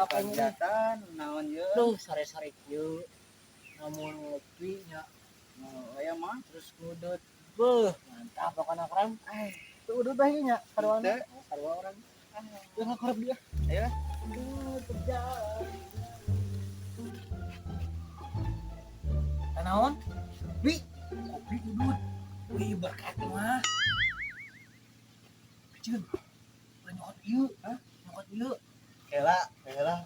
Kegiatan naon ye? Duh, sare-sare kieu. Namun ngopi nya. Oh, aya mah. Terus ngudut. Beuh, mantap pokoknya keren. Eh, Tuh udut bae nya, sarua. Teu. Sarua urang. Geus ngakorep dia. Ayo. Aduh, berjalan. Naon? Bi, kopi udut. Wih, berkat mah. Kecil. Nyokot ieu, hah? Nyokot ieu. Kela, kela.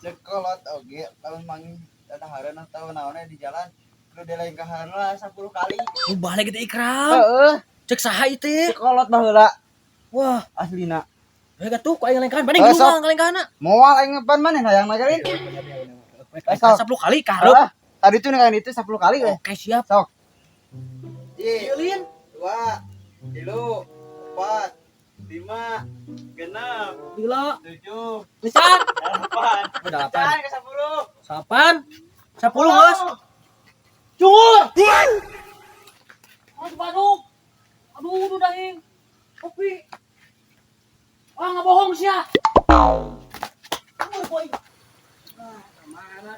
Cek kolot oge lamun manggih dadahareun atau naonnya di jalan kudu dilengkahan lah 10 kali. Oh, balik gitu Ikram. Heeh, Cek saha ieu teh? cek kolot baheula Wah, aslina. bae atuh ku aing lengkahan. Banding Eh, dulu sok. mah ngalengkahanna. Moal aing ngepan maneh hayang ngajarin. Sok. 10 kali kaharep. Heeh. Tadi tuh nengkahan itu 10 kali we. Oke, siap. Sok. Ieu lin. 2, 3, 4, 5, 6, Gila. 7, Pisan. 8. Oh, delapan. Can ke 10. Salapan. 10 geus. Cungur. Aduh, Bandung. Aduh, udah dahing. Kopi. Ah, nggak bohong sih ya. Cungur, boy. Ah, mana?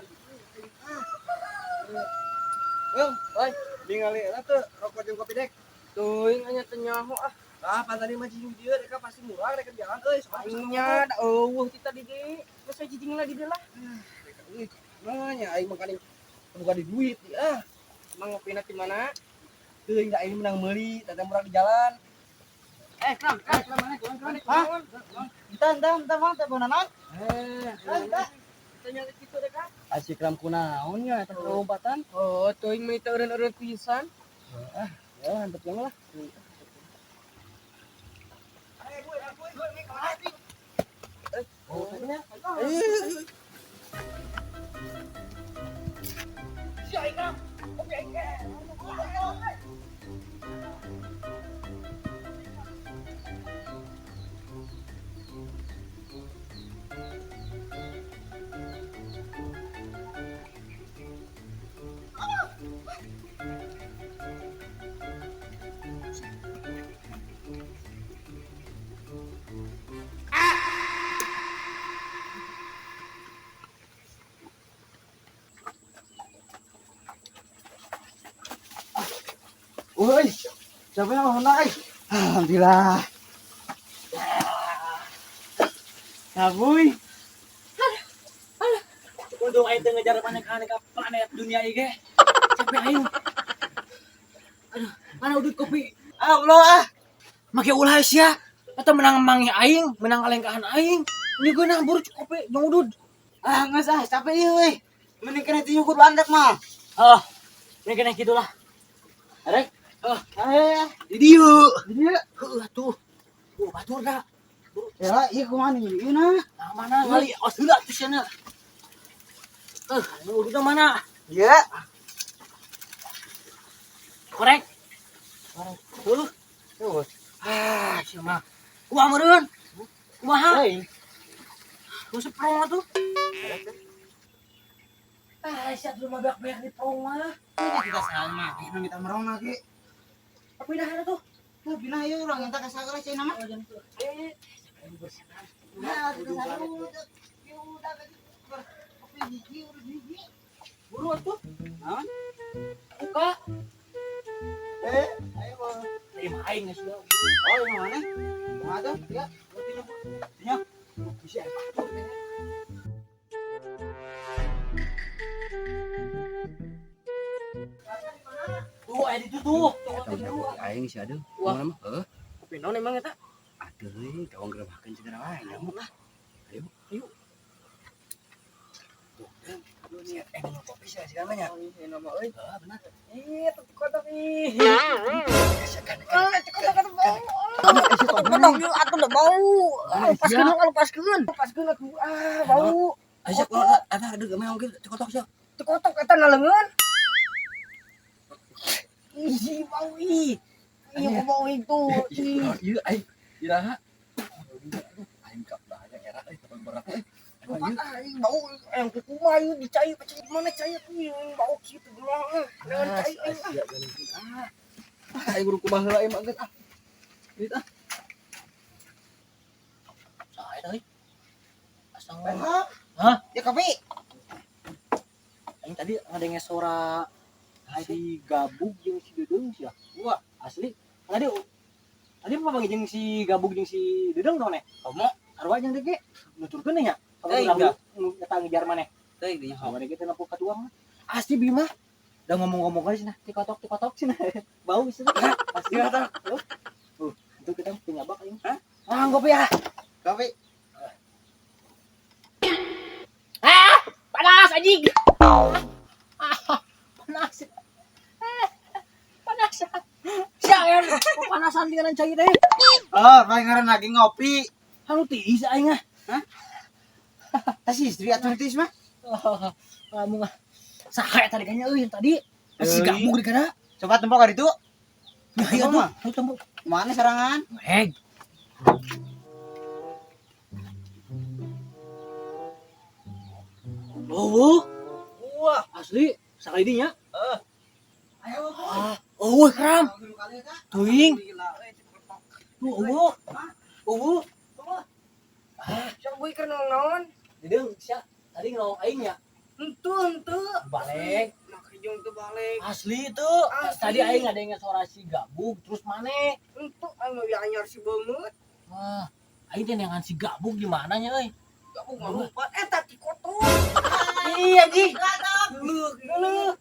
Bang, oi, ningali eta tuh rokok jeung kopi dek. Teuing anya teu nyaho ah. Ah, pan tadi mah cicing di dieu rek pasti murah rek jalan euy. Aingnya da eueuh ti tadi ge. Geus we cicing lah di dieu lah. Euy, mah nya aing mah buka di duit ah. Emang ngopina di mana? Teuing da aing menang meuli, tadi murah di jalan. Eh, Kram, Kram, Kram mana? Kram, Kram. Hah? Entah, entah, entah, bang, teh naon? Eh, Entah. tanya kitu deh Kak. Asik kram kunaon nya eta lompatan. Oh, teuing mah teu eureun-eureun pisan. Ah, ya hantep lah. Oh, nya. Sia Ikram. Kopi aing ge. Woi, siapa yang mau naik? Alhamdulillah. Sabuy. Untung aing teu ngejar aneka-aneka planet dunia ieu ge. Capek aing. Aduh, mana udut kopi? Ah, ulah ah. Make ulah sia. Eta menang mangi aing, menang kalengkahan aing. Ini geunah buru kopi jeung udud. Ah, geus ah, capek ieu euy. Mending kena nyukur landak mah. Ah, ini kena kitu lah. Arek. Ah, Eh, di dieu. di dieu. Heuh atuh. Batur da. Ya lah, ieu kumaha nih ieu na. Nah, mana ngali os heula tuh sia. Eh, nu ududna mana? Iya. Korek. Korek. Heuh. Tuh. Ah, sia mah. Kumaha meureun? Kumaha? Euy. Gak prong atuh. Ah, sia tuh mah beak-beak di prong mah. Ini kita sama, ini kita merong lagi. Apa pindahan atuh? Tuh, pindah ieu urang eta ka sagala cenah mah. Oh, jangan tuh. Ayo, ayo. Ayo bersihkan. Nah, kita satu. Udah kopi hiji, udah hiji. Buru atuh. Naon? Buka. Eh, ayo bang. Ayo mah aing geus sudah. Oh, yang mana? Mana tuh? Ya. Ya. Bisa. Tuh, aya di tuh. Tuh, Aing sih aduh. Wah. Mana mah? Heuh. Kopi naon emang eta? Aduh, kawang gerebakeun segala wae nyamuk lah. Ayo. Ayo. Tuh, sia minum kopi sia segala nya. Oh, ieu nama euy. Heeh, benar. Ih, teu kotok ih. Sia kan. Ah, teu kotok atuh bau. Kotok ieu atuh da bau. Ah, Lepaskeun, lepaskeun. Lepaskeun atuh. Ah, bau. Ayo sia kunaon eta aduh geus kieu teu kotok sia. Teu kotok eta na leungeun. Ih, bau ih. Ih, kok bau itu. Ih. Ieu aing iraha. Aing ka bahaya era euy kapan berak euy. Ah, ih, bau yang kukumaha ieu dicai pecah mana cai atuh ieu bau kitu geuleuh. Naon cai aing ah. Ah. Aing guru kumaha heula ieu mah geus ah. Duit ah. Saha eta euy? Asa Hah? Hah? Ya kopi. Aing tadi ngadenge suara si Gabug jeung si Dedeung sia. Wah, asli. Tadi tadi apa bang jeung si Gabug jeung si Dedeung dong nih? Komo. Arwah jeung dege nuturkeun nya. Teuing Kalau nu eta ngejar maneh. Teuing dinya. Sama dege teh nempuh ka tuang. Asli Bima. Udah ngomong-ngomong aja cenah, tikotok-tikotok cenah. Bau cenah. Asli. Itu kita punya bak aing. Hah? Ah, ngopi ya. Kopi. Ah, panas anjing. Ah, panas. Panas. Siaen, kepanasan dengan cai teh. Oh, paling ngaran lagi ngopi. Anu tiis aing ah. Hah? Tas istri atuh tiis mah. Kamu ah. Saha eta diganya euy tadi? Si Euy. Gabug di kana. Coba tempo ka ditu. Nah, iya Tempo tuh. mah. Ayo tempo. Mana serangan? Heg. Oh, Wah. asli sakali dinya. Heeh. Ayo. Oh, kram. Teuing. Tuh, eueuh. Eueuh. Sok gue keur naon? Dedeung sia tadi ngelawak aing nya. Henteu, henteu. Balik. Make jeung teu balik. Asli itu. Asli. Tadi aing ngadenge suara si Gabug terus maneh. Henteu aing mah anyar si beungeut. Wah, aing teh neangan si Gabug di mana nya euy? Gabug mah lupa eta ti kotor. Iya, anjing. Leuh, leuh.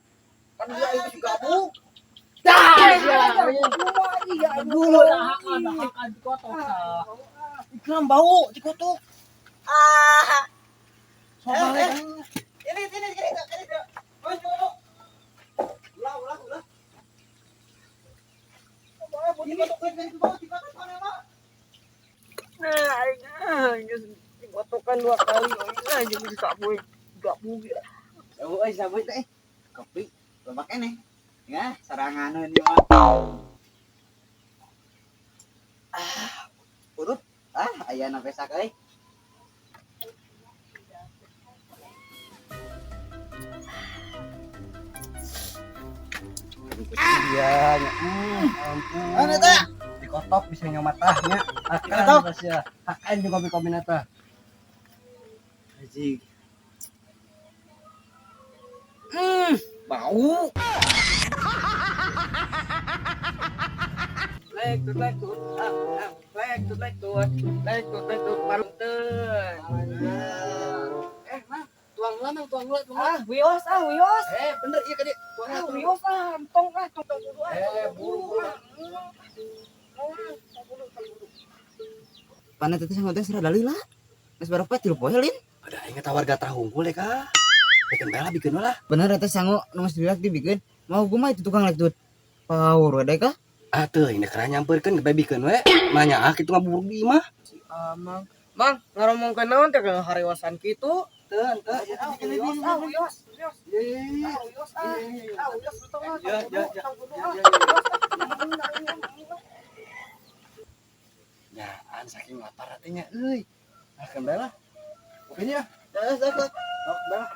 Kan dia aing si gabug. Dah, sia. Iya, Dulu dahakan, dahakan di kotok. Tah. Ikram bau di kotok. Ah. So balik aing. Ini ini ini ini. Ulah ulah ulah. Nah, aing ah, geus digotokan dua kali. Aing jeung si gabug. Gabug ya. Oh, euy sabut teh. Kopi loba keneh. Ya, saranganeun ieu mah. Ah, urut. Ah, aya na pesak euy. Iya, nya. Ampun. Mana teh? Dikotok bisa nyomatahnya. Dikotok? Akan ya. Akan juga kopi nata. Anjing. Bau. Lek tut lek tut. Ah, ah, lek tut lek tut. Lek tut lek tut parunteun. Eh, mah. Tuang lah, Mang, tuang lah, tuang lah. Ah, wios ah, wios. Eh, bener iya kadi. Tuang Ah, lah, tuang. wios ah, tong ah, tong tong kudu ah. Eh, buru, buru. Pana teh sangat teh serah dalil lah. Geus berapa tilu poe lin? Ada aing tawar gatah hungkul ya kah? Bikin bela bikin lah. Bener teh sangu nu geus dilak dibikeun. Mau gua mah itu tukang lektut. Power we kah? Ah teu ini kerah nyamperkeun ke bikin we. Manya ah kitu ngaburuk di imah. Si Amang. Mang, ngaromongkeun naon teh ke hariwasan kitu? Teu, teu. Ah, wios ah, wios. Wios. Ah, wios ah. Ah, wios tong ah. Ya, ya, ya. Tong kudu ah. Ya, an saking lapar hatinya euy. Ah kan bela. Kopinya. Terus terus. Sok bela.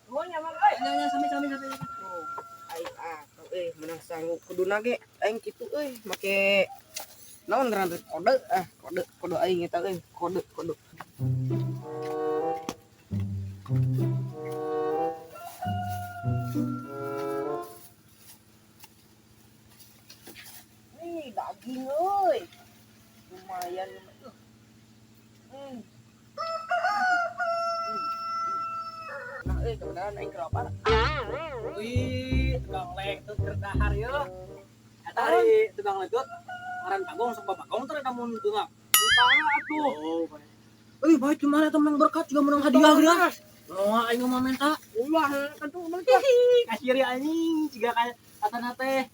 Nuhun ya, Mang euy. Nya, nya, sami sami sami. Tuh, aing ah, tuh euy menang sanggup kuduna ge aing kitu euy make naon ngaran teh kode ah kode kode aing eta euy kode kode. Wih, daging euy. Lumayan lumayan. Nah, euy kebenaran aing kelapar. Wih, tukang lektut keur dahar yeuh. Eta ari tukang lektut ngaran Bagong sok Bagong teh namun beungak. Utama atuh. Oh, euy, baik gimana teman berkat juga menang hadiah geus. Moal aing mah minta. Ulah tentu mah. Kasir ya anjing jiga ka atana teh.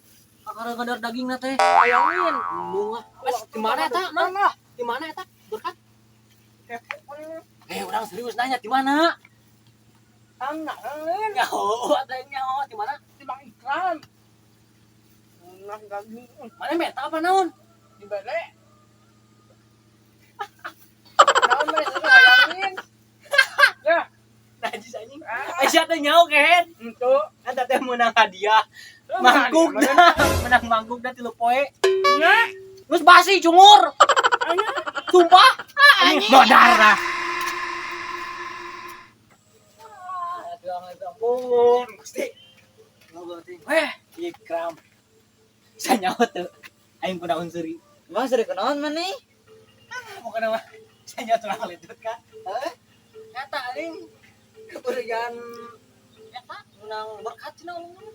Kakara kadar daging na teh. Bayangin. Embung ah. Wes di mana eta, Mang? Di mana eta? Berkat? Eh, orang serius nanya di mana? Tangan. Nyaho, atuh nyaho di mana? Di Bang Ikram. Nah, daging Mana meta apa naon? di bere. Naon mah bayangin. Ya, Najis anjing. Aisyah teh nyaho kehen. henteu. Eta teh menang hadiah. Mangkuk dah. Menang mangkuk dah tilu poe. Nya. Terus basi cungur. Sumpah. Anjing. Modar lah. Jangan ampun, Gusti. Weh, Ikram. Saya nyawa tuh. Aing kunaon seuri. Emang seri kunaon maneh? Ah, pokoknya mah saya nyawa tulang letut kan. Hah? Eta aing keberian eta menang berkat cenah ngomong.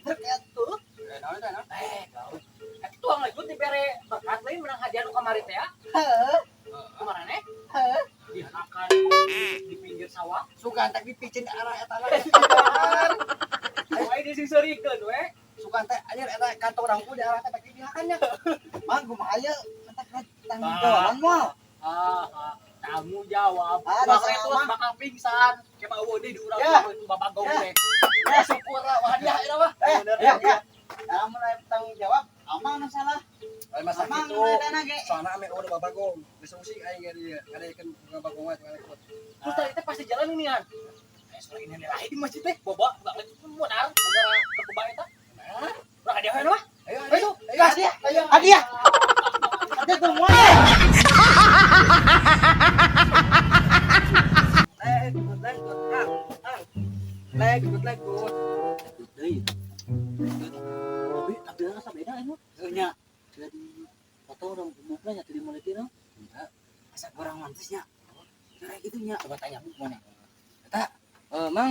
Berkat tuh. Eh, naon eta, naon? Eh, gaul. Eta tuang letut dibere berkat lain menang hadiah nu kamari teh ya. Heeh. Kemarin Heeh. Dihakan di pinggir sawah. Sugan teh dipicin arah eta lah. Wae disingseurikeun we. Sugan teh anjir eta kantong rangku di arah eta dihakannya. Mang kumaha ieu? Eta tanggung jawaban moal. Ah, tanggung jawab. Ah, Bakal dasar itu mah. bakal pingsan. Coba eueuh deui di urang Ya. itu babagong Ya. teh. Ya syukur lah wah hadiah eta mah. Eh, Bener, ya, ya. Lamun aya tanggung jawab, amang nu salah. Lain masa Amang kitu. nu etana ge. Soalna ame udah babagong. Geus usik aing ge dieu. Ngadekeun babagong wae tukang ikut. Terus tadi teh pasti jalan ini kan. Eh, soalnya ini lain di masjid teh. Boba enggak benar, gara kebeba eta. Nah, urang hadiah we mah. Ayo, Ayo, ayo. Hadiah, hadiah. Hadiah tuh moal. Eh, ikut ikut. Ah, ah. Ikut ikut. Deui. Tapi tampilnya rasa beda ini. Heuh nya. Jadi foto orang bukna nya teu dimulai teh. Asa kurang mantusnya. Cara gitu nya. Coba tanya bu mana? Eta eh mang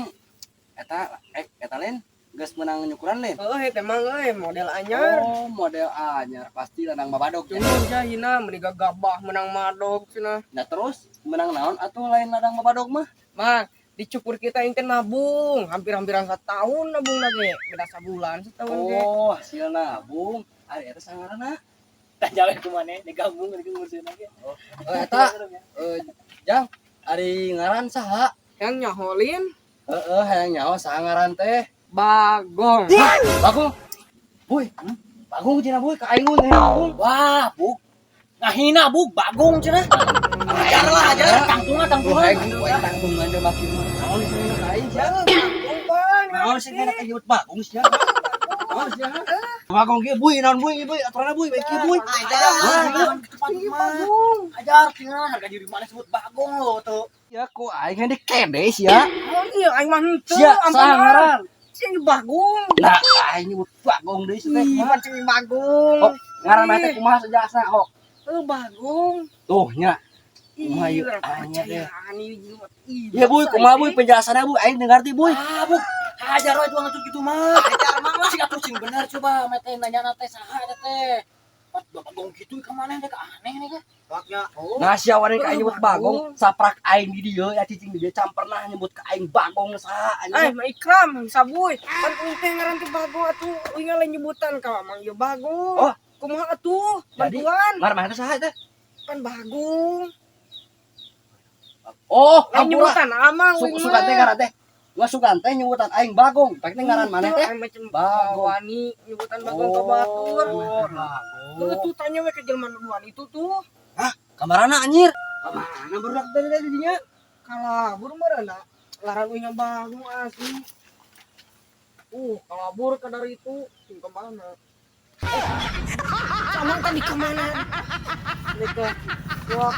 eta eta lain geus menang nyukuran lain. Heuh, teh mang euy model anyar. Oh, model anyar pasti ladang babadog ya. Cuma jahina meuni gagabah menang madog cenah. Nah terus menang naon atuh lain ladang babadog mah? Mang, dicukur kita yang nabung, hampir-hampiran setahun nabung lagi. Beda sabulan setahun ge. Oh, hasil nabung. Ari eta sangarana. Tanya we kumaha digabung jeung ngurusin lagi. Oh, eta Jang, ari ngaran saha? Yang nyaholin Heeh, hayang nyaho saha ngaran teh? Bagong. Bagong. Boy, Bagong cenah boy ka aing we Bagong. Wah, Buk. Ngahina, Buk, Bagong cenah. Ajar lah, ajar. Tangtungan, tangtungan. Aing aing tangtungan deui makin mah. Naon sih ka aing sia? Bagong pan. Naon sih kana nyebut Bagong sia? Naon sia? Bagong kieu buy, naon buy, buy, aturana buy, baik kieu buy. Ajar. Ajar, Ih, Bagong. ajar cenah harga diri mana sebut Bagong lo tuh. Ya ku aing yang dikede sia. Oh iya aing mah henteu. Sia ampun, saha ngaran? Cing Bagong. Nah, aing nyebut Bagong deui sia teh. Ih, pan cing Bagong. Oh, ngaran teh kumaha sejakna, oh. Eh, Bagong. Tuh nya. Kumaha Ih, ieu anya teh. percayaan ieu jelema. Ih, Ya buy, bangsa kumaha buy ieu. penjelasanna buy, aing teu ngarti buy. Ah, Buk. Ajar we tuang gitu mah. Ajar mang lah. Sing atuh sing bener coba mete nanya teh saha eta teh. Pat Bagong gitu ka maneh teh aneh nih ka. Waknya. Oh. Nah, sia wani ka aing nyebut Bagong, Bagong. saprak aing di dieu ya cicing di dieu can pernah nyebut ka aing Bagong saha Eh, anjing. mah Ikram, sabuy. Pan uing teh ngaran teh Bagong atuh uing lain nyebutan ka Mang ieu Bagong. Oh. Kumaha atuh? Jadi- Bantuan Ngaran mah teh saha teh? pan Bagong. Oh, Lain ampura. nyebutan amang uing Sugan teh ngaran teh. Gua sugan teh nyebutan aing Bagong, pek teh ngaran maneh teh. Aing macam Bagong. wani nyebutan Bagong ka batur. Oh, Tuh Bagong. tuh tanya we ke jelema nu duaan itu tuh. Kamarana anjir? Kamarana budak teh teh di dinya? Kalabur meureunna. Laran uing Bagong asli. Kalabur ka dari itu sing kemana? Eh, Samang tadi kemana? Mereka, wah.